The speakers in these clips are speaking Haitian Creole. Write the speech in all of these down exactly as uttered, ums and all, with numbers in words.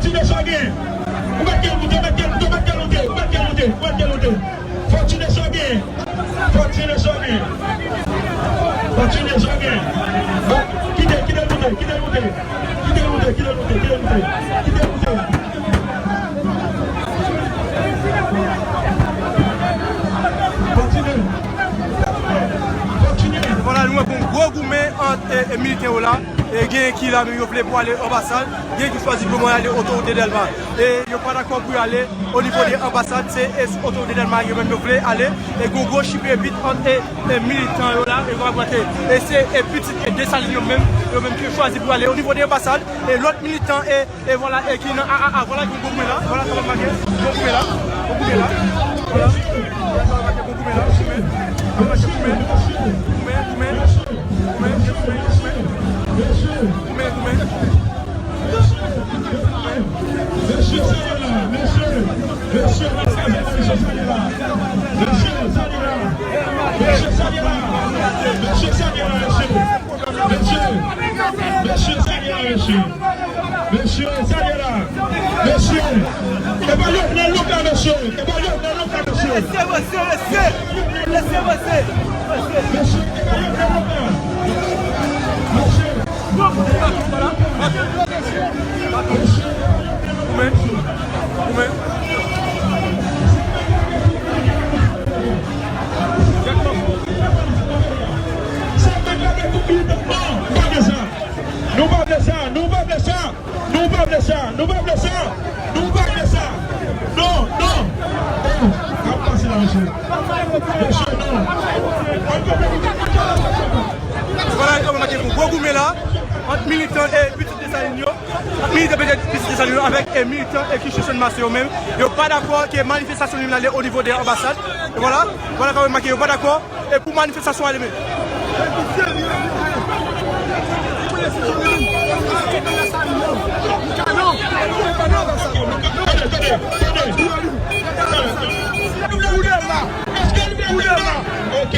Fòtune sa w gen. Ou mèt kè l moute, ou mèt kè l moute, ou mèt kè l moute, ou mèt kè l moute, ou mèt kè l moute. Fòtune sa w gen. Fòtune sa w gen. Fòtune sa w gen. Bon, kite, kite l moute, kite l moute. Kite l moute, kite l moute, kite l moute. Kite l moute. Fòtune. Fòtune. Vwala, nou wè gon gwo goumen ant, e, e, militè yo la. E, gen ki la menm yo vle pou ale anbasad. Gen ki chwazi pou mwen ale otorite Dèlma. E yo pa dakò pou y ale o nivo de anbasad, se, e, otorite Dèlma yo menm yo vle ale. E gon gwo chipepit ant, e, e, militan yo la, e w ap wè ke, e se, e, pitit, e, Desalin yo menm, yo menm ki chwazi pou ale o nivo de anbasad. E lòt militan, e, e vwala, e ki nan a a a, vwala ki gon goumen la, vwala sa w ap make, gon goumen la, gon goumen la, vwala, vwala sa w ap make, gon goumen la, goumen, goumen, goumen, goumen, goumen, goumen, goumen. Mesye, sa ye la, mesye, mesye, mesye, sa ye la, mesye, sa ye la, mesye, sa ye la, mesye, sa ye la, mesye, mesye, mesye, sa ye la, mesye, mesye, sa ye la, mesye, e pa Jovenel nou ka, mesye, e pa Jovenel nou ka, mesye. Mesye, mesye, mesye, mesye, mesye, mesye, mesye, e pa Jovenel nou ka, mesye. Nou pa vle sa, nou pa vle sa, nou pa vle sa, nou pa vle sa, nou pa vle sa. Non, non. Oh, ap pase la, mesye. Mesye, non. Vwala, nou remakè gon gwo goumen la ant militan e pitit Desalin yo. Militè pete pitit Desalin yo avèk, e, militan e ki sou Channmas yo menm. Yo pa dakò ke manifestasyon li ale o nivo de anbasad. E vwala, vwala, kan w remake, yo pa dakò, e, pou manifestasyon ale menm. Ok.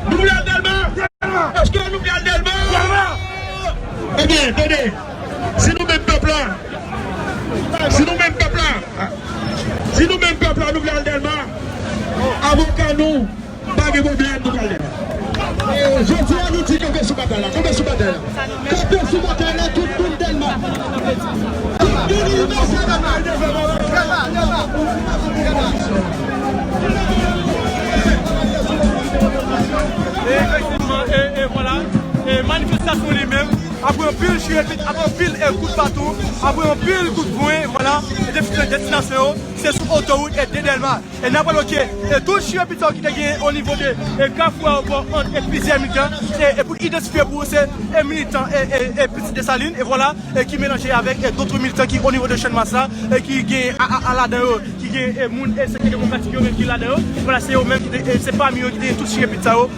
Nou vle al Dèlma? Èske nou vle al Dèlma? Ebyen, tande. Si nou menm pèp la, si nou menm pèp la, si nou menm pèp la, nou vle al Dèlma, avoka nou, pa gen pwoblèm, nou pral Dèlma. Jodi a, nou di kanpe sou batay la, kanpe sou batay la. Kanpe sou batay la, tout moun Dèlma. Tout moun Dèlma. E efektivman, e, e vwala, e manifestasyon li menm, apre anpil chire pit, apre anpil, e, kout baton, apre anpil kout pwen, vwala, e desti-, destinasyon yo, se sou otowout e de Dèlma. E n ap wè ke, e tout chire pit sa yo ki te genyen o nivo de, e kafou ayewopò ant, e plizyè militan, e, e pou idantifye pou ou se, e militan, e, e, e pitit Desalin, e vwala, e ki melanje avèk, e dòt militan ki o nivo de Channmas la, e ki gen a, a, a ladan yo, ki gen, e moun, e sektè demokratik yo menm ki ladan yo, vwala, se yo menm ki te, e se pami yo ki te tout chire pit sa yo,